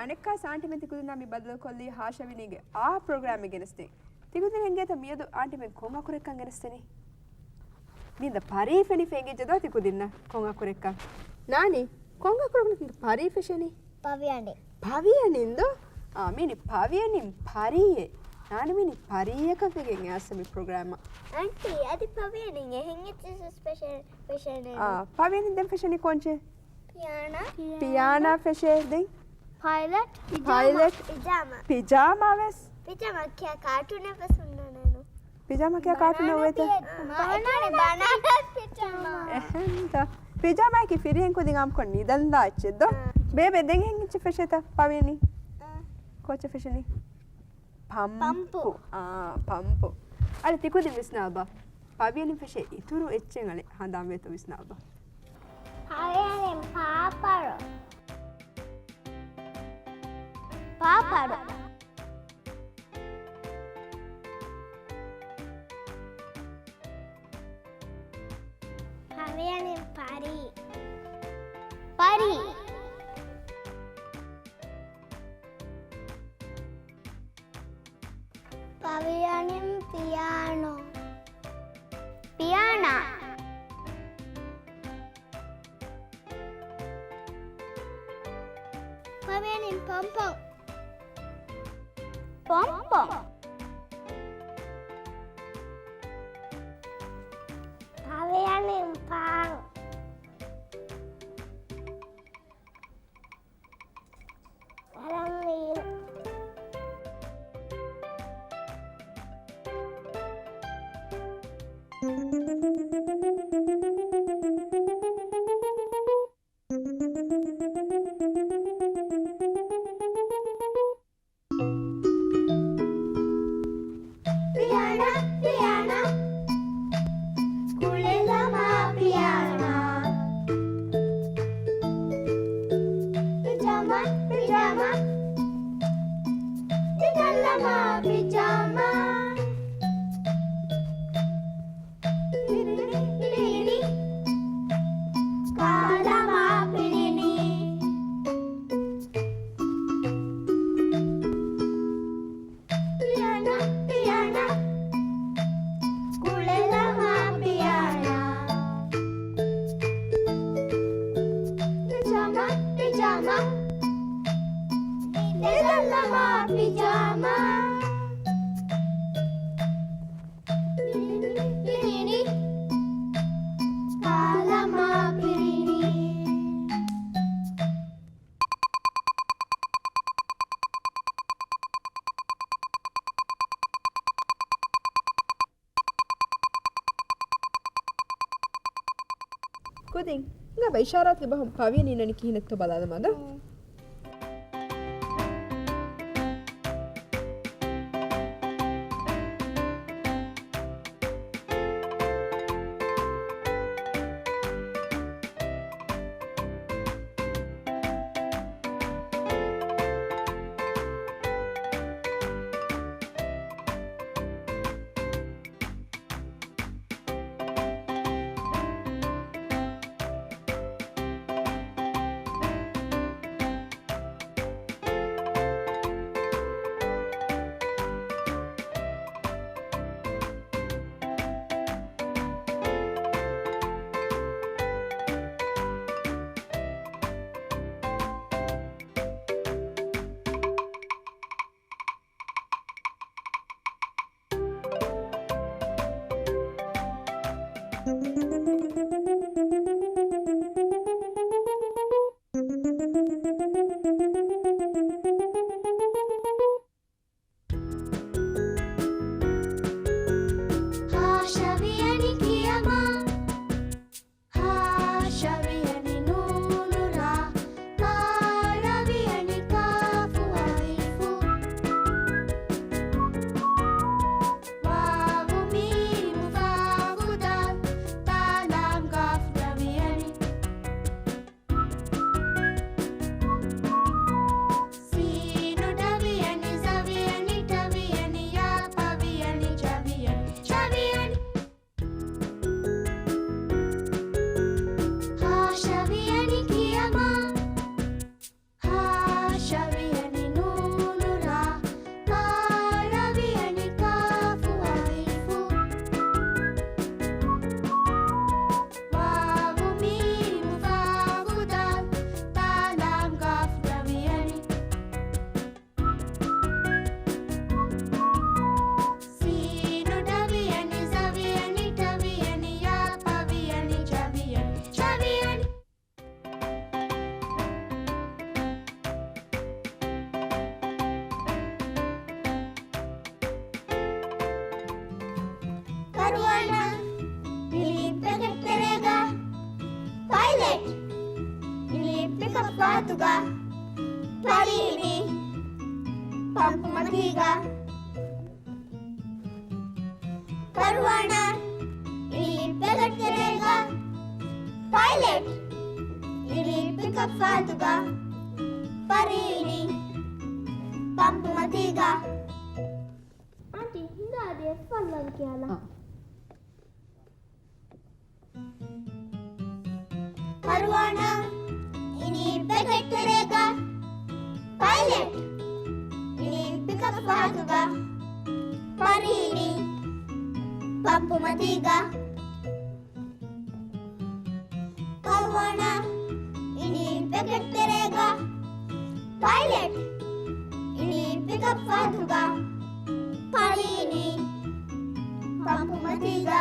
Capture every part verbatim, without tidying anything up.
އަނެއްކާ އާންޓީމެން ތިކުދިންނާ މި ބަދަލުކޮށްލީ ހާޝަވިނީގެ އާ ޕްރޮގްރާމެއް ގެނެސްދޭ. ތިކުދިން އެނގޭތަ މިއަދު އާންޓީމެން ކޮން އަކުރެއްކަން ގެނެސްދެނީ؟ މިއަދު ޕަރީ ފެނިފަ އެނގިއްޖެ ދޯ ތިކުދިންނަށް ކޮން އަކުރެއްކަން؟ ނާނީ، ކޮން އަކުރަކުން ތި ޕަރީ ފެށެނީ؟ ޕަވިޔަނި. ޕަވިޔަނިން ދޯ؟ އާ، މިއިނީ ޕަވިޔަނިން ޕަރީއެއް. ނާނީ މިއިނީ ޕަރީއަކަށް ވެގެން އައިސް މި ޕްރޮގްރާމަށް. އަންޓީ، އަދި ޕަވިޔަނިން އެހެން އެއްޗެއް ފެށެ-، ފެށެނީ. އާ، ޕަވިޔަނިން ދެން ފެށެނީ ކޮންޗެއް؟ ޕިޔާނާ. ޕިޔާނާ ފެށޭ ދެން. ޕައިލެޓް. ޕައިލެޓް. ޕިޖާމާ. ޕިޖާމާ ވެސް. ޕިޖާމާ ކިޔާ ކާޓޫނެއް ވެސް ހުންނާނެ. ޕިޖާމާ ކިޔާ ކާޓޫނެއް އޮވޭތަ؟ ބަނާނާ ޕިޔާ-، ބަނާނާ ޕިޖާމާ. އެހެންތަ؟ ޕިޖާމާއަކީ ފިރިހެން ކުދިން އާންމުކޮށް ނިދަން ދާ އެއްޗެއް ދޯ؟ އާ. ބޭބެ ދެން އެހެން އެއްޗެއް ފެށޭތަ ޕަވިޔަނި؟ އާ. ކޯޗެއް ފެށެނީ؟ ޕަމްޕު. ޕަމްޕު. އާ، ޕަމްޕު. އަޅެ ތިކުދިން ވިސްނާބަ. ޕަވިޔަނިން ފެށޭ އިތުރު އެއްޗެއް އަޅެ ހަނދާންވޭތޯ ވިސްނާބަ. ޕަވިޔަނިން ޕާޕަރު. ޕާޕަރު. ޕަވިޔަނިން ޕަރީ. ޕަރީ. ޕަވިޔަނިން ޕިޔާނޯ. ޕިޔާނާ. ޕަވިޔަނިން ޕޮންޕޮން. ޕޮންޕޮން. ޕަވިޔަނިން ޕާން. ވަރަށް މީނު. ޕިޔާނާ، ޕިޔާނާ، ކުޅެލަމާ ޕިޔާނާ. ޕިޖާމާ، ޕިޖާމާ، ނިދަންލަމާ ޕިޖާމާ. ޕިނިނި، ޕިނިނި، ކާލަމާ ޕިނިނި. ޕިޔާނާ، ޕިޔާނާ، ކުޅެލަމާ ޕިޔާނާ. ޕިޖާމާ، ޕިޖާމާ، ނިދަންލަމާ ޕިޖާމާ. ޕިނިނި، ކާލަމާ ޕިނިނި. ކުދިން ހިނގާބަ، އިޝާރާތުގެ ބަހުން ޕަވިޔަނި އިންނަނީ ކިހިނެއްތޯ ބަލާލަމާ ދޯ؟ ހުން. ހާޝަވިޔަނި ކިޔަމާ. ހާޝަވިޔަނި ނޫނު ރާ، މާޅަވިޔަނި ކާފު އަލިފު، ވާވު މީމު ފާފު ދާލް، ތާ ފަރުވާނާ އިނީ ޕެކެޓް ތެރޭގަ. ޕައިލެޓް އިނީ ޕިކަޕް ފަހަތުގަ. ޕަރީ އިނީ ޕަމްޕު މަތީގަ. ފަރުވާނާ އިނީ ޕެކެޓް ތެރޭގަ. ޕައިލެޓް އިނީ ޕިކަޕް ފަހަތުގަ. ޕަރީ އިނީ ޕަމްޕު މަތީގަ. އާންޓީ، ހިނގާ އަދި އެއްފަހަރު ލަވި ކިޔާލާ. އާ. ފަރުވާނާ އިނީ ޕެކެޓް ތެރޭގަ. ޕައިލެޓް އިނީ ޕިކަޕް ފަހަތުގަ. ޕަރީ އިނީ ޕަމްޕު މަތީގަ. ފަރުވާނާ އިނީ ޕެކެޓް ތެރޭގަ. ޕައިލެޓް އިނީ ޕިކަޕް ފަހަތުގަ. ޕަރީ އިނީ ޕަމްޕު މަތީގަ.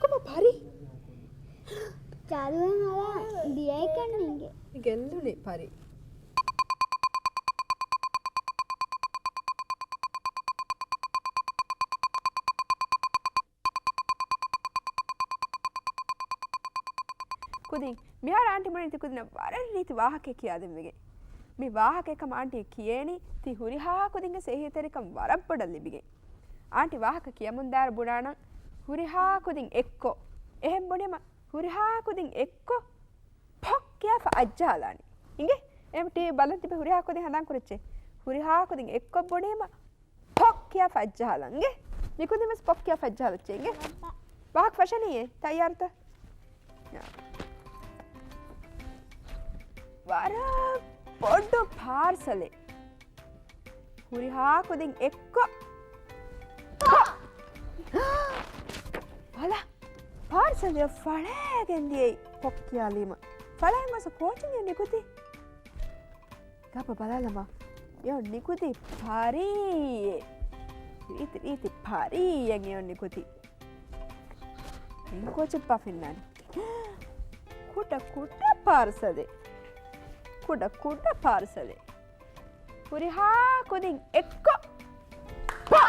ކޮބާ ޕަރީ؟ ޖާދޫއެއް ހަދާ ދިޔައެކަން ނޭނގެ. ގެއްލުނީ ޕަރީ. ކުދިން، މިހާރު އާންޓީ ބުނީ ތި ކުދިންނަށް ވަރަށް ރީތި ވާހަކައެއް ކިޔާދެން ވެގެން. މި ވާހަކައަށް ކަމަށް އާންޓީ ކިޔޭނީ ތި ހުރިހާ ކުދިންގެ އެހީތެރިކަން ވަރަށް ބޮޑަށް ލިބިގެން. އާންޓީ ވާހަކަ ކިޔަމުންދާއިރު ބުނާނަން ހުރިހާ ކުދިން އެއްކޮށް. އެހެން ބުނީމަ ހުރިހާ ކުދިން އެއްކޮށް ޕޮކް ކިޔާފަ އަތްޖަހާލާނީ. އިނގޭ؟ އެހެން ޓީވީ ބަލަން ތިބި ހުރިހާ ކުދިން ހަނދާން ކުރައްޗޭ. ހުރިހާ ކުދިން އެއްކޮށް ބުނީމަ ޕޮކް ކިޔާފަ އަތްޖަހާލަން. އިނގޭ؟ މި ކުދިން ވެސް ޕޮކް ކިޔާފަ އަތްޖަހާލައްޗޭ. އިނގޭ؟ ވާހަކަ ފަށަނީއޭ. ތައްޔާރުތަ؟ ވަރަށް ބޮޑު ޕާރްސަލެއް. ހުރިހާ ކުދިން އެއްކޮށް. ބަލަ، ޕާރްސަލެއް ފަޅައިގެން ދިޔައީ ޕޮކް ކިޔާލީމަ. ފަޅައިގެން ގޮސް ކޯޗެއް ނިކުތީ؟ ގަބަ ބަލާލަމާ. އެއޮށް ނިކުތީ ޕަރީއެއް. ރީތި ރީތި ޕަރީއެއް އެއޮށް ނިކުތީ. އިން ކޯޗެއްބާ ފެންނާނީ. ކުޑަ ކުޑަ ޕާރްސަލެއް. ކުޑަ ކުޑަ ޕާރްސަލެއް. ހުރިހާ ކުދިން އެއްކޮށް. ޕާ!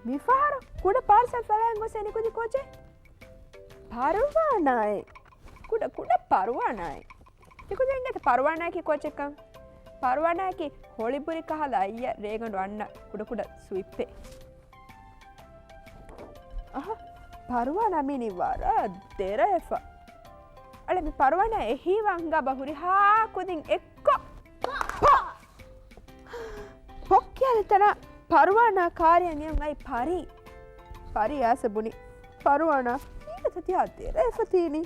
މިފަހަރު ކުޑަ ޕާރްސަލް ފަޅައިގެން ގޮސް ނިކުތީ ކޯޗެއް؟ ޕަރުވާނާއެއް. ކުޑަ ކުޑަ ޕަރުވާނާއެއް. ތިކުދިން އެނގޭތަ ޕަރުވާނާއަކީ ކޯޗެއްކަން؟ ޕަރުވާނާއަކީ ހޮޅިބުރި ކަހަލަ އައްޔަށް ރޭގަނޑު އަންނަ ކުޑަކުޑަ ސުއިޕްޕެއް. އަހަ، ޕަރުވާނާ މީނީ ވަރަށް ދެރަވެފަ. އަޅެ މި ޕަރުވާނާ އެހީވާ ހިނގާބަ ހުރިހާ ކުދިން އެއްކޮށް. ޕޮކް! ޕޮކް ކިޔާލި ތަނާ ޕަރުވާނާ ކާރިއަށް އެއުން އައި ޕަރީ. ޕަރީ އާސަ ބުނި. ޕަރުވާނާ މީގަ ތިޔާ ދެރަވެފަ ތީނީ.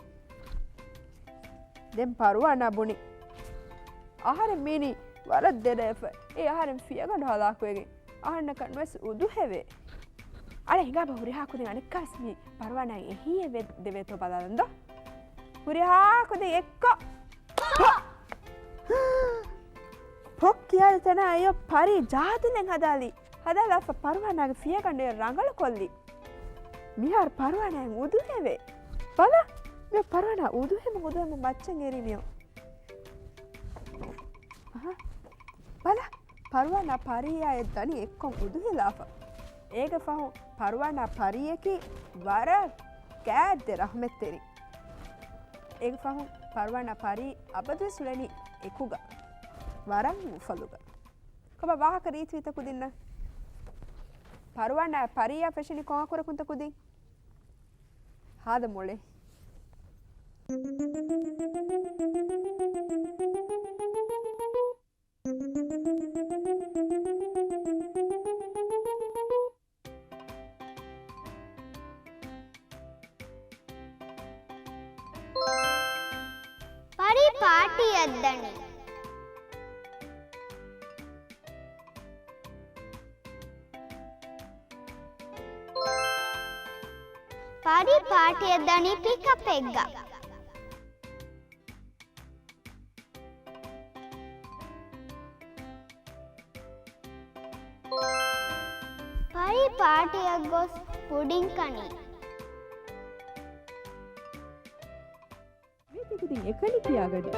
ދެން ޕަރުވާނާ ބުނި. އަހަރެން މީނީ ވަރަށް ދެރަވެފަ. އެ އަހަރެން ފިޔަގަނޑު ހަލާކުވެގެން އަހަންނަކަށް ނުވެސް އުދުހެވޭ. އަޅެ ހިނގާބަ ހުރިހާ ކުދިން އަނެއްކާވެސް މި ޕަރުވާނާއަށް އެހީއެއް ދެވޭތޯ ބަލާލަން ދޯ. ހުރިހާ ކުދިން އެއްކޮށް. ޕޮކް ކިޔާލި ތަނާ އެއޮށް ޕަރީ ޖާދޫލެއް ހަދާލި. ހަދާލާފަ ޕަރުވާނާގެ ފިޔަގަނޑު ރަނގަޅު ކޮށްލި. މިހާރު ޕަރުވާނާއަށް އުދުހެވޭ. ބަލަ، މި ޕަރުވާނާ އުދުހެމުން އުދުހެމުން މައްޗަށް އެރީ މިއޮ. އަހަ. ބަލަ، ޕަރުވާނާ ޕަރީއާ އެއް ދަނީ އެއްކޮށް އުދުހިލާފަ. އޭގެ ފަހުން ޕަރުވާނާ ޕަރީއަކީ ވަރަށް ގާތްދެ ރަހްމަތްތެރި. އޭގެ ފަހުން ޕަރުވާނާ ޕަރީ އަބަދުވެސް އުޅެނީ އެކުގަ. ވަރަށް އުފަލުގަ. ކޮބާ ވާހަކަ ރީތިވީތަ ކުދިންނަށް؟ ޕަރުވާނާ ޕަރީއާ ފެށެނީ ކޮން އަކުރަކުންތަ ކުދިން؟ ހާދަ މޮޅޭ. ޕަރީ ޕާޓީއަށް ދަނީ. ޕަރީ ޕާޓީއަށް ދަނީ ޕިކަޕެއްގަ. ޕަރީ ޕާޓީއަށް ގޮސް ޕުޑިން ކަނީ. މީ ތިކުދިން އެކަނި ކިޔާގަޑި.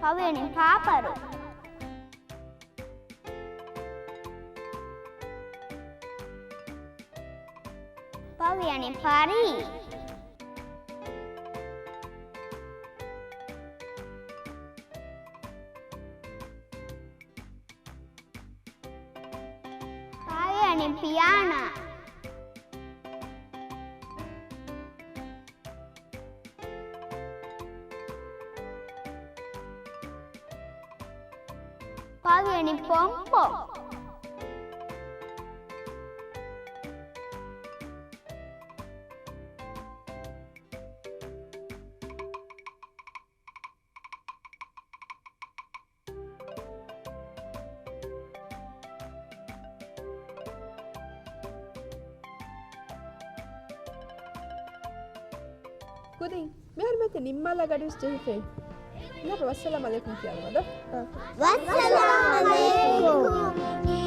ޕަވިޔަނި ޕާޕަރު. ޕަވިޔަނި ޕަރީ. ޕަވިޔަނި ޕިޔާނާ. ޕަވިޔަނި ޕޮންޕޮން. ކުދިން މިހާރު މިއޮތީ ނިންމާލާ ގަޑިވެސް ޖެހިފައި. މިހާރު ވައްސަލާމް އަލައިކުމް ކިޔާލަމާ ދޯ. ވައްސަލާމް އަލައިކުމް.